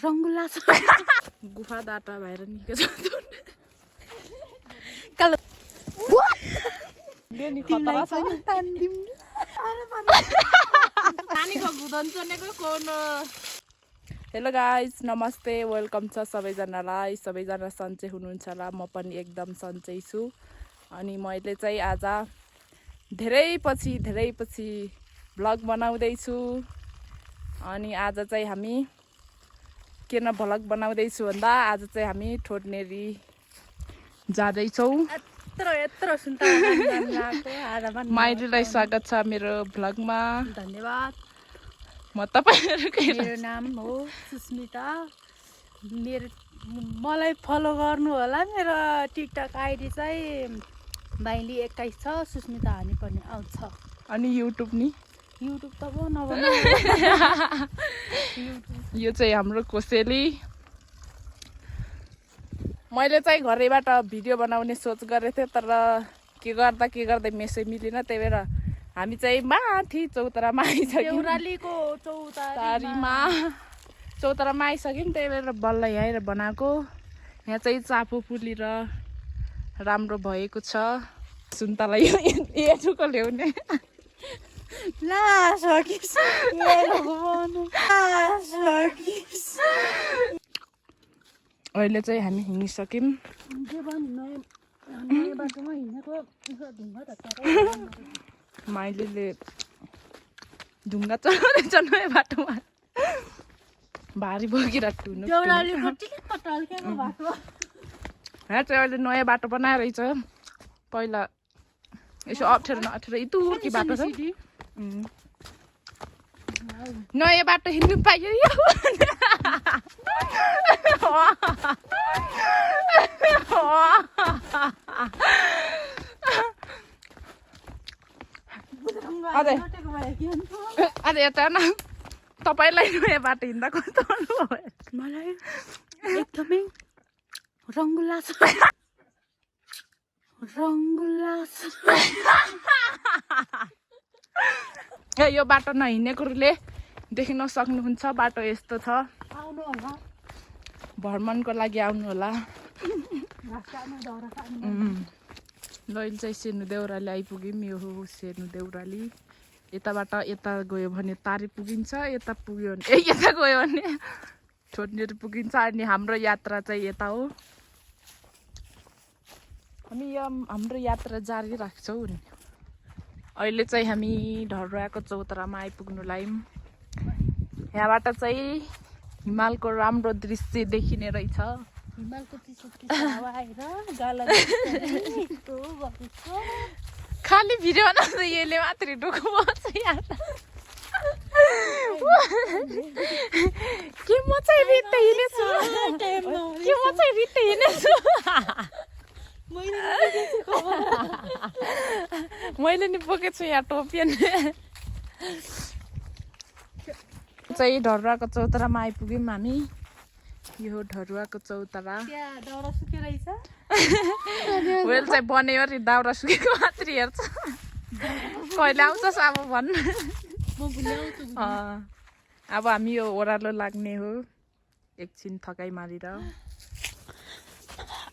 रंगुल्ला छ गुफा दाटा भएर निस्केछ कालो नि खतरा छ तान्दिम पानीको गुदन चनेको कोन हेलो गाइस नमस्ते वेलकम छ सबैजनालाई सबैजना सन्चै हुनुहुन्छ होला म पनि एकदम सन्चै छु अनि मैले चाहिँ आज धेरै पछि भ्लग बनाउँदै छु अनि आज चाहिँ हामी किन भ्लग बनाउँदै छु भन्दा आज चाहिँ हामी ठोटनेरी जाँदै छौं यत्रो सुन्ता माइलीलाई स्वागत छ मेरो भ्लगमा धन्यवाद म तपाईहरुको मेरो नाम हो सुस्मिता मलाई फलो गर्नु होला मेरो टिकटक आइडी चाहिँ माइली 21 छ सुस्मिता हानी पनि आउँछ अनि युट्युब नि युट्युब त पो नबना यो चाहिँ हाम्रो कोसेली मैले चाहिँ घरैबाट भिडियो बनाउने सोच गरेथे तर के गर्दै मेसै मिलेन त्यही भएर हामी चाहिँ माथि चौतारामा आइसक्यौं देउरालीको चौतारामा आइसक्यौं त्यही भएर बल्ल यहाँ बनाएको यहाँ चाहिँ चापो फुलेर राम्रो भएको छ सुन्तला एटुको ल्याउने ला सकिस अहिले चाहिँ हामी हिँडिसक्यौं माइलीले ढुङ्गा चढाउँदैछ नयाँ बाटोमा भारी बोकिरहेको हुनु यहाँ चाहिँ अहिले नयाँ बाटो बनाइरहेछ पहिला यसो अप्ठ्यारो इतुकी बाटो छ नयाँ बाटो हिँड्नु पाइयो अझै यता न तपाईलाई नयाँ बाटो हिँड्दा कस्तो अनुभव मलाई एकदमै रंगुल्ला छ यो बाटो नहिँडेकोले देख्न सक्नुहुन्छ बाटो यस्तो छ आउनु होला भ्रमणको लागि आउनु होला लैल चाहिँ सेनु देउराली आइपुग्यौँ यो हो सेनु देउराली यताबाट यता गयो भने तारी पुगिन्छ यता पुग्यो भने यता गयो भने ठोटनेरी पुगिन्छ अनि हाम्रो यात्रा चाहिँ यता हो हामी हाम्रो यात्रा जारी राख्छौँ नि अहिले चाहिँ हामी ढलुवाको चौतारामा आइपुग्नु लाग्यौँ यहाँबाट चाहिँ हिमालको राम्रो दृश्य देखिने रहेछ हिमालको चिसो हावा आएर गाला खाली भिडियो बनाउँदा यसले मात्रै ढुक्क बन्छ यहाँ के म चाहिँ रित्तै हिँडेछु मैले नि बोकेको छु यहाँ टोपियन चाहिँ ढरुवाको चौतारामा आइपुग्यौँ हामी यो हो ढरुवाको चौतारा दाउरा सुकेर रहेछ वेल चाहिँ बन्यो अरे दाउरा सुकेको मात्रै हेर्छ कहिले आउँछस् अब भन् अब हामी यो ओह्रालो लाग्ने हो एकछिन थकाइ मारेर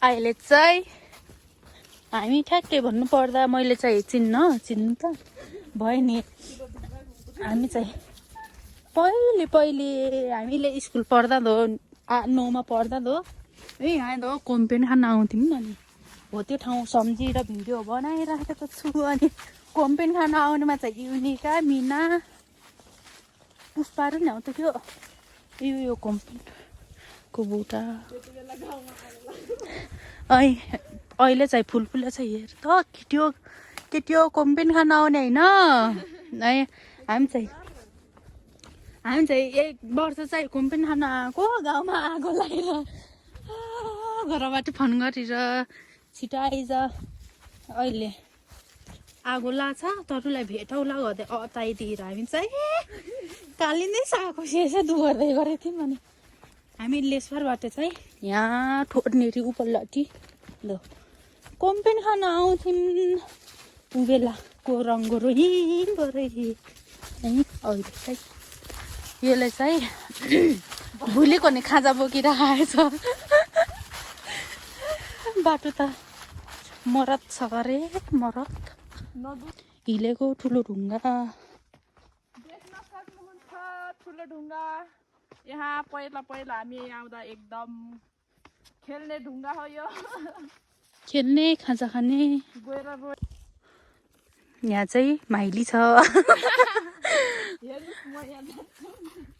अहिले चाहिँ हामी ठ्याक्कै भन्नु पर्दा मैले चाहिँ चिन्नु त भयो नि हामी चाहिँ पहिले हामीले स्कुल पढ्दा दो 9मा पढ्दा दो यहाँ दो कम्पेन खान आउँथ्यौँ अनि हो त्यो ठाउँ सम्झिएर भिडियो बनाइराखेको छु अनि कम्पेन खान आउनेमा चाहिँ युनिका मिना पुष्पाहरू नि आउँथ्यो यो कम्पेनको बुटा अहिले चाहिँ फुलफुले चाहिँ हेर त केटियो कम्पेन खान आउने होइन हामी चाहिँ एक वर्ष चाहिँ कम्पेन खान आएको गाउँमा आगो लगाएर घरबाट फोन गरेर छिटो आइज अहिले आगो लाग्छ तरुलाई भेटौला गर्दै अताइदिएर हामी चाहिँ कालिँदै साको सेसा दुर्दै गरेको थियौँ अनि हामी लेसबारबाट चाहिँ यहाँ ठोटनेरी उपल्लाटी ल कम्पेन खान आउँथ्यौँ बेलाको रङ्गो रोही अहिले चाहिँ यसलाई चाहिँ भुलेको नि खाजा बोकिरहेछ बाटो त मरत छ अरे मरत हिलेको ठुलो ढुङ्गा देख्न सक्नुहुन्छ ठुलो ढुङ्गा यहाँ पहिला हामी आउँदा एकदम खेल्ने ढुङ्गा हो यो खेल्ने खाजा खाने गएर यहाँ चाहिँ माइली छ हेर्नुस् म यहाँ जान्छु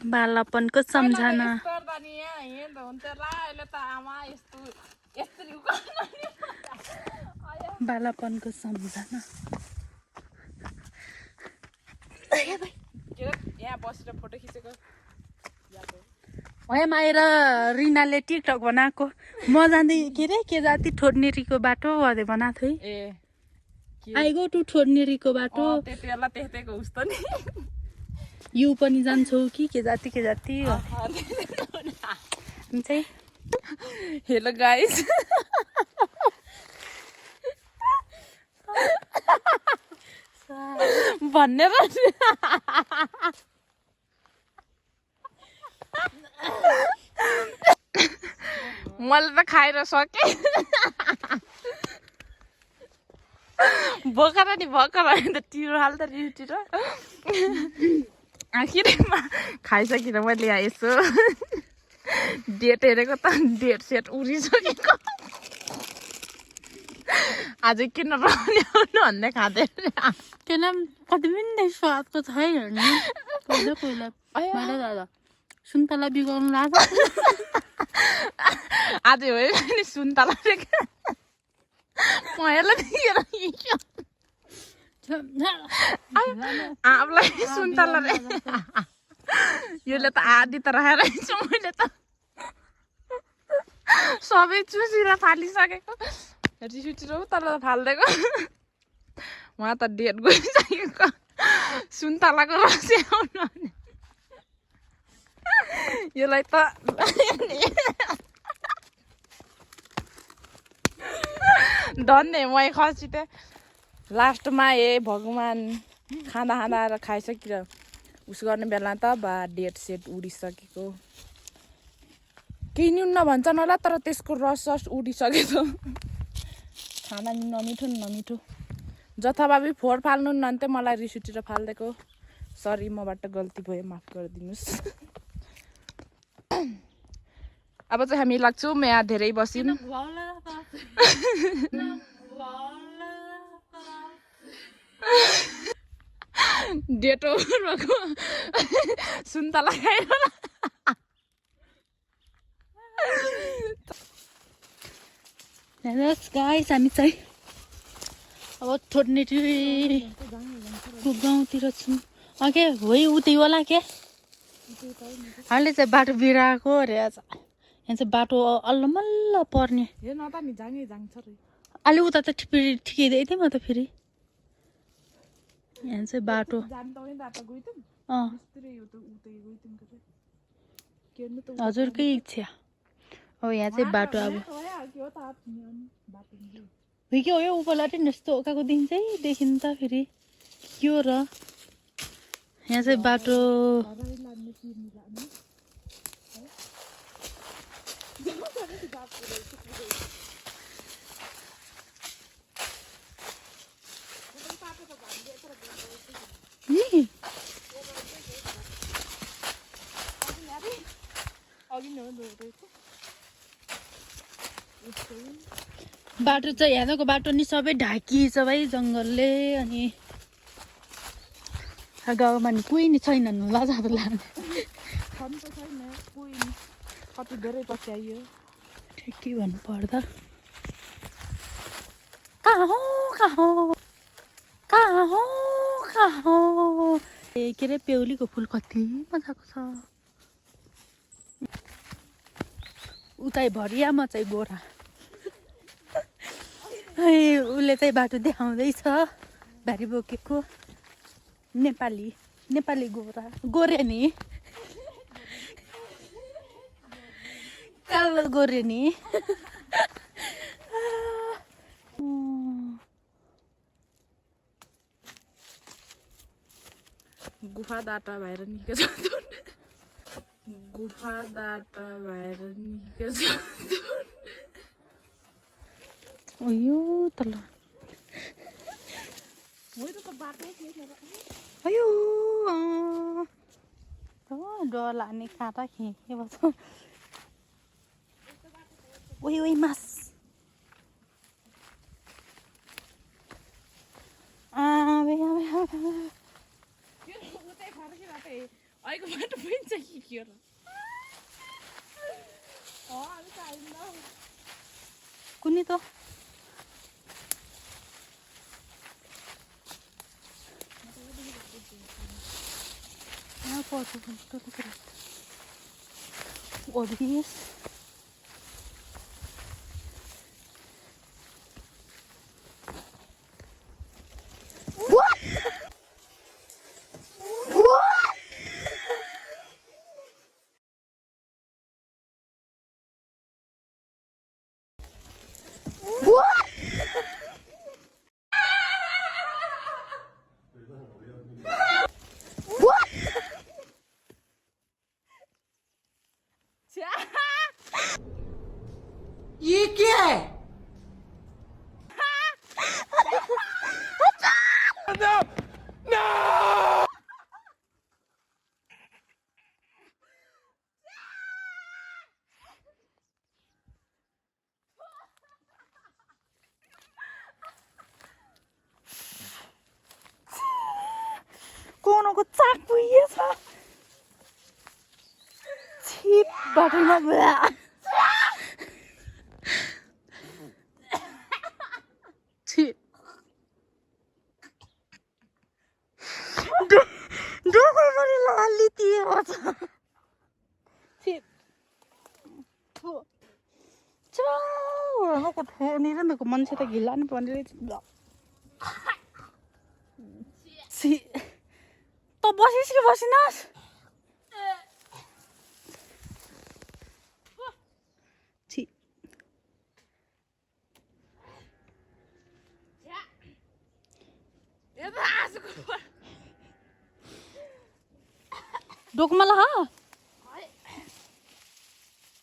बालापनको सम्झना बालापनको सम्झना यहाँ बसेर फोटो खिचेको यहाँ आएर रिनाले टिकटक बनाएको म जाँदै के अरे के जाति ठोड्नेरीको बाटो भन्दै बनाएको थिएँ ए आई गो टु ठोड्नेरीको बाटो त्यति बेला त्यस्तैको उस्तो नि यु पनि जान्छौ कि के जाति चाहिँ हेलो गाइस भन्ने मैले त खाएर सकेँ भर्खर नि त टिरो हाल्दा टिरो आखिरमा खाइसकेर मैले यहाँ यसो डेट हेरेको त डेट सेट उडिसकेको आज किन रहने भन्ने खाँदैन किन कति पनि स्वादको छैन पहिला दादा सुन्तला बिगाउनु लाग्यो आज हो नि सुन्तला पहिला आफूलाई सुन्तला रे यसले त आधी त राखेर मैले त सबै चुसिएर फालिसकेको रिसुचिरो तर फालिदिएको उहाँ त डेट गइसकेको सुन्तलाको रस आउनु भने यसलाई त धन्य मै खसिते लास्टमा भगवान् खाँदा आएर खाइसकेर उस गर्ने बेला त बा डेट सेट उडिसकेको केही न्यून भन्छन् होला तर त्यसको रस उडिसकेको खाना नमिठो जथाभावी फोहोर फाल्नु नन्ते मलाई रिस उठेर फालिदिएको सरी मबाट गल्ती भयो माफ गरिदिनुहोस् अब चाहिँ हामी लाग्छौँ यहाँ धेरै बसिन् डेटो सुन्तला खाएर गाइस हामी चाहिँ अब ठोड्नेरीको गाउँतिर छौँ अघि होइ उतै होला के हामीले चाहिँ बाटो बिराएको अरे आज यहाँ चाहिँ बाटो अल्लमल्ल पर्ने अलि उता त ठिकै थिएँ म त फेरि यहाँ चाहिँ बाटो हजुरकै इच्छा अब यहाँ चाहिँ बाटो अब के हो यो उपलाटी यस्तो ओकाको दिन चाहिँ देखिन् त फेरि के हो र यहाँ चाहिँ बाटो बाटो चाहिँ यहाँको बाटो नि सबै ढाकिएछ भाइ जङ्गलले अनि गाउँमा नि कोही नि छैनन् होला जस्तो लाग्ने कति धेरै पछि आइयो के भन्नु पर्दा कहाँ हो ए के अरे पेउलीको फुल कति मजाको छ उतै भरिया म चाहिँ गोरा उसले चाहिँ बाटो देखाउँदैछ भारी बोकेको नेपाली गोरे नि कालो गोरे नि गुफाबाट भएर निस्केछ गुफाबाट भएर निस्केछ अयो तल अयो डर लाग्ने काँटा खिचेको छ ओइ ओइ मास आबे आबे आबे अहिलेको बाटो पनि छ कि के हो कुनी त Obvious. What? What? What? What? ये क्या है? कोनको चाकु ये छ छिप बाटोमा छिप डोको पनि लाली दिएको छ छिप चाको ठोनेर न मान्छे त घिल्ला नि पर्ने छि त बसिस् कि बसिनस् छि डोकमा ला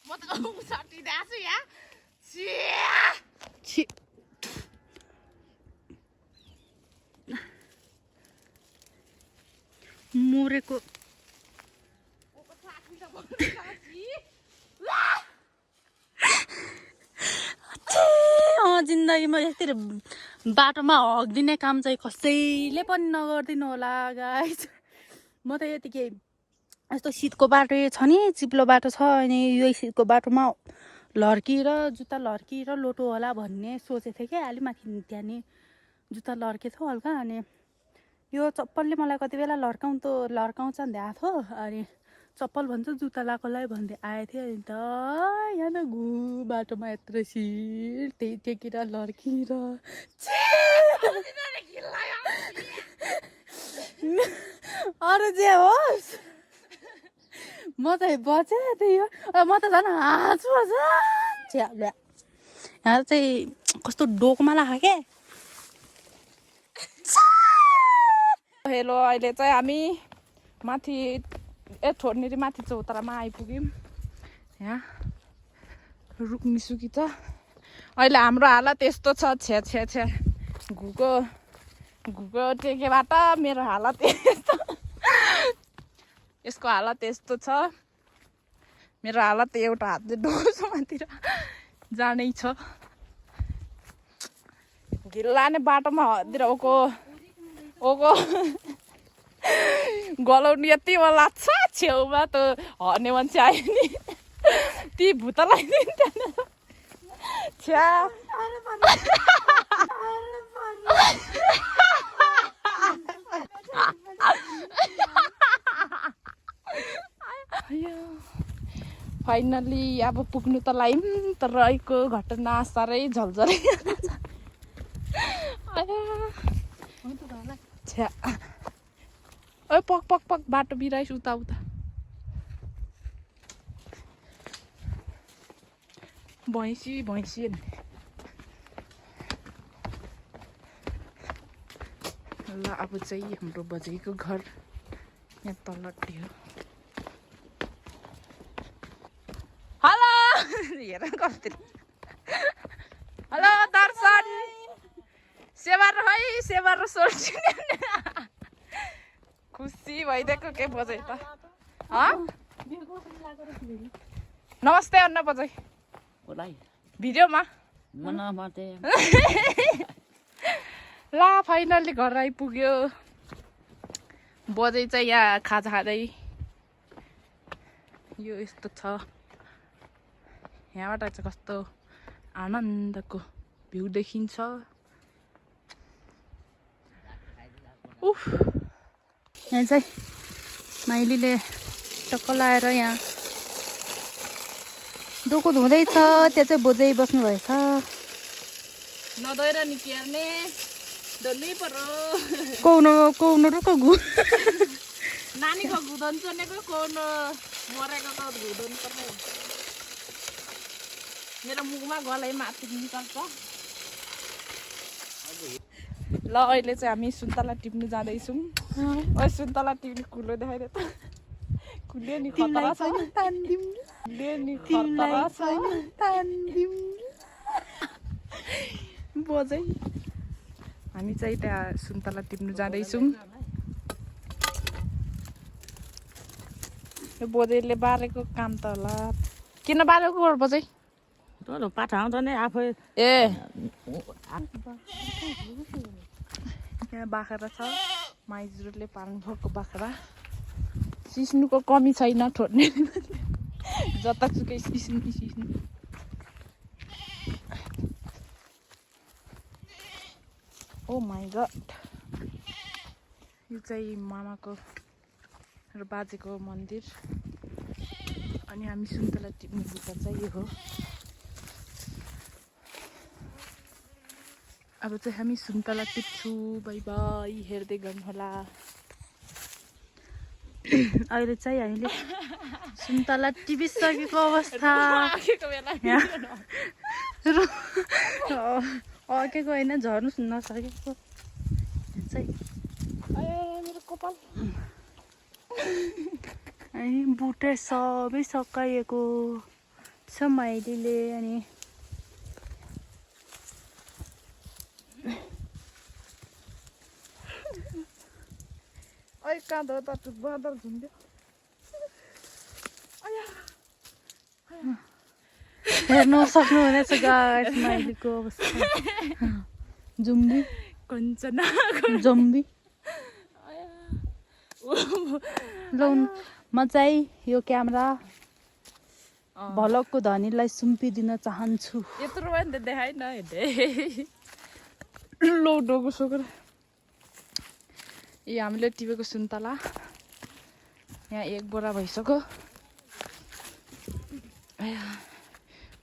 म त उसाटिरहेको छु यहाँ छि मोरेको जिन्दगीमा यसरी बाटोमा हगिदिने काम चाहिँ कसैले पनि नगरिदिनु होला गाइस म त यतिकै यस्तो शीतको बाटो छ नि चिप्लो बाटो छ अनि यो शीतको बाटोमा लड्की र जुत्ता लड्की र लोटो होला भन्ने सोचेको थिएँ क्या अलि माथि त्यहाँ नि जुत्ता लड्केछ हल्का अनि यो चप्पलले मलाई कति बेला लड्काउँछ भन्दै आएको थियो अनि चप्पल भन्छ जुत्ता लगाएकोलाई भन्दै आएको थियो अनि त यहाँ न घु बाटोमा यत्रो सिट त्यही टेकेर लड्किएर अरू जे होस् म त बचे त्यही हो म त झन् हाँसु यहाँ चाहिँ कस्तो डोकमा लाग्यो क्या हेलो अहिले चाहिँ हामी माथि छोड्नेरी माथि चौतारामा आइपुग्यौँ यहाँ रुक्मिसुकी छ अहिले हाम्रो हालत यस्तो छ छ्या छ्या छ्या घुको टेकेबाट मेरो हालत यस्तो यसको हालत यस्तो छ मेरो हालत एउटा हातले डोसोमातिर जानै छ घिल्ला नै बाटोमा हदिएर ओको गलाउने यति लाग्छ छेउमा त हर्ने मान्छे आयो नि ती भुत लगाइदिनु त्यहाँनिर छ्या फाइनली अब पुग्नु त लायौँ तर अहिलेको घटना साह्रै झल्झलै छ्या ओ पक पक पक बाटो बिराइस उता भैँसी ल अब चाहिँ हाम्रो बजेको घर यहाँ तलटी हो हेलो हेर कति हेलो दर्शन सेवा र है सेवा र सोल्छु खुसी भइदिएको के बजाइ त नमस्ते अन्न बजाइ भिडियोमा ला फाइनल्ली घर आइपुग्यो बजाइ चाहिँ यहाँ खाजा खाँदै यो यस्तो छ यहाँबाट चाहिँ कस्तो आनन्दको भ्यू देखिन्छ उफ यहाँ चाहिँ माइलीले टक्क लाएर यहाँ डोको धुँदैछ त्यहाँ चाहिँ बोजै बस्नुभएछ नधोएर निक्लिहाल्ने धुनै पर्यो कौनो र कगु नानीको घुदन चनेको कौनो मरेको घुदन पर्ने मेरो मुखमा गलै माथि निकाल्छ ल अहिले चाहिँ हामी सुन्तला टिप्नु जाँदैछौँ सुन्तला टिप्ने कुलो देखाइदियो त कुल्यो नि खतरा छ बजै हामी चाहिँ त्यहाँ सुन्तला टिप्नु जाँदैछौँ यो बजैले बारेको काम त होला किन बारेको बजै पाठा आउँछ नि आफै ए यहाँ बाख्रा छ माइजूले पाल्नुभएको बाख्रा सिस्नुको कमी छैन ठोड्ने जतासुकै सिस्नु ओ माई गड यो चाहिँ मामाको र बाजेको मन्दिर अनि हामी सुन्तला टिप्ने बुट्टा चाहिँ यो हो अब चाहिँ हामी सुन्तला टिप्छु बाई बाई हेर्दै गर्नुहोला अहिले चाहिँ हामीले सुन्तला टिपिसकेको अवस्था अकेको होइन झर्नु नसकेको चाहिँ मेरो कपाल अनि बुटे सबै सकाइएको छ माइलीले अनि काँधो त बादल झुन्ड्यो हेर्नु सक्नुहुनेछ गाइस माइलीको अवस्था जुम्बी कञ्चना जम्बी लौन म चाहिँ यो क्यामेरा भलकको धनीलाई सुम्पिदिन चाहन्छु यत्रो पनि त देखाइन लो डोगो सोकर यो हामीले टिपेको सुन्तला यहाँ एक बोरा भइसक्यो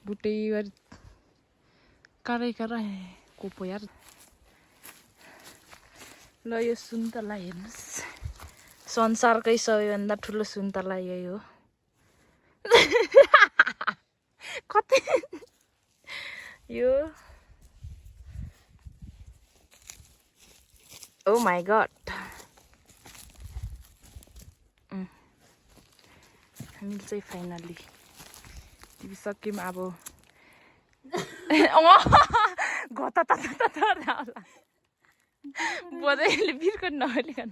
बुटैभरि कराई कोपो यार ल यो सुन्तला हेर्नुहोस् संसारकै सबैभन्दा ठुलो सुन्तला यही हो कति यो ओ माई गड हामीले चाहिँ फाइनली टिपिसक्यौँ अब घता होला बजाइले बिर्को नहलिकन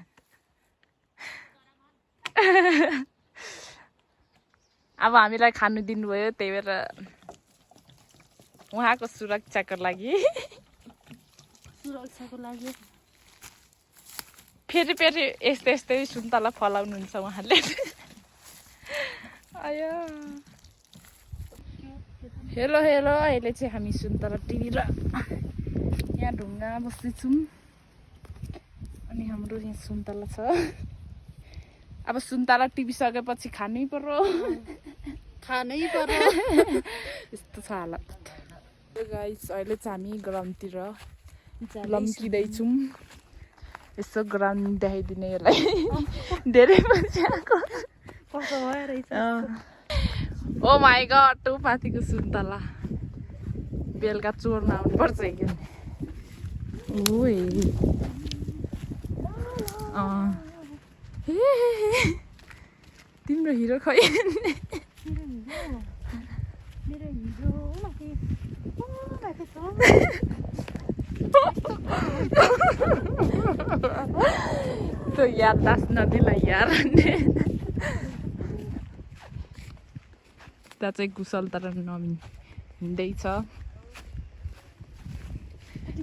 अब हामीलाई खानु दिनुभयो त्यही भएर उहाँको सुरक्षाको लागि फेरि यस्तै सुन्तला फलाउनुहुन्छ उहाँले आयो हेलो अहिले चाहिँ हामी सुन्तला टिपेर यहाँ ढुङ्गा बस्दैछौँ अनि हाम्रो यहाँ सुन्तला छ अब सुन्तला टिपिसकेपछि खानै पर्यो यस्तो छ हालत गाइस अहिले चाहिँ हामी ग्राउन्डतिर लम्किँदैछौँ यसो ग्राउन्ड देखाइदिने यसलाई धेरै मान्छे आएको ओ माई गड टु माथिको सुन्तला बेलुका चोर्न आउनुपर्छ एकदिन तिम्रो हिरो खै मेरो हिरो माथि छ त्यो याददास्त नदिलाई यार त्यहाँ चाहिँ कुशल तर नमिन हिँड्दैछ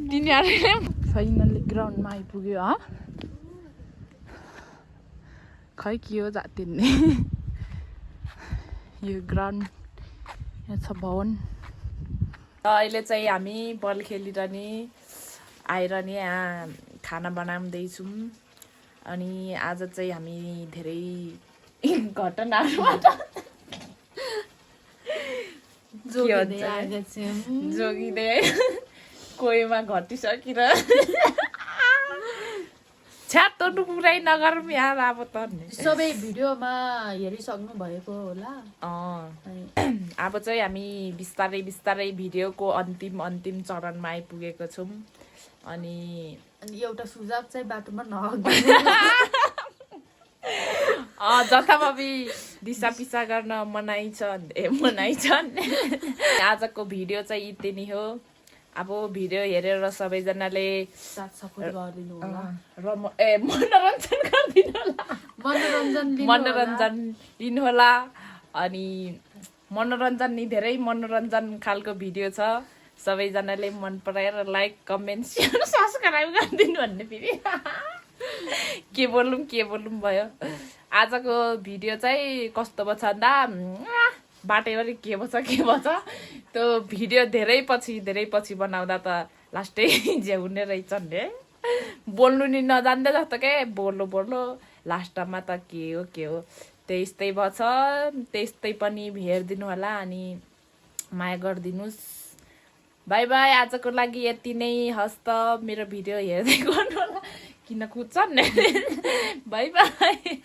तिनीहरूले फाइनल्ली ग्राउन्डमा आइपुग्यो खै के हो जातिन्ने यो ग्राउन्ड यहाँ छ भवन अहिले चाहिँ हामी बल खेलिरहने आएर नि यहाँ खाना बनाउँदैछौँ अनि आज चाहिँ हामी धेरै घटनाहरूबाट जोगिँदै कोहीमा घटिसकेर छ्याटो टुक्राइ नगरौँ यार अब त सबै भिडियोमा हेरिसक्नु भएको होला अब चाहिँ हामी बिस्तारै बिस्तारै भिडियोको अन्तिम चरणमा आइपुगेको छौँ अनि एउटा सुझाव चाहिँ बाटोमा नहग्नु जथाभावी दिशा पिसा गर्न मनाइ छन् आजको भिडियो चाहिँ यति नै हो अब भिडियो हेरेर सबैजनाले साथ सपोर्ट गरिदिनु होला मनोरञ्जन गरिदिनु होला मनोरञ्जन लिनु होला अनि मनोरञ्जन नि धेरै मनोरञ्जन खालको भिडियो छ सबैजनाले मन पराएर लाइक कमेन्ट सेयर सब्सक्राइब गरिदिनु भन्ने फेरि के बोलौँ भयो आजको भिडियो चाहिँ कस्तो भयो भन्दा बाटैभरि के भन्छ त्यो भिडियो धेरै पछि बनाउँदा त लास्टै जे हुने रहेछ नि बोल्नु नि नजान्दै जस्तो के बोल्नु लास्टमा त के हो त्यस्तै भएछ त्यस्तै पनि हेरिदिनु होला अनि माया गरिदिनुहोस् बाई बाई आजको लागि यति नै हस्त मेरो भिडियो हेर्दै गर्नु होला किन कुद्छन् बाई बाई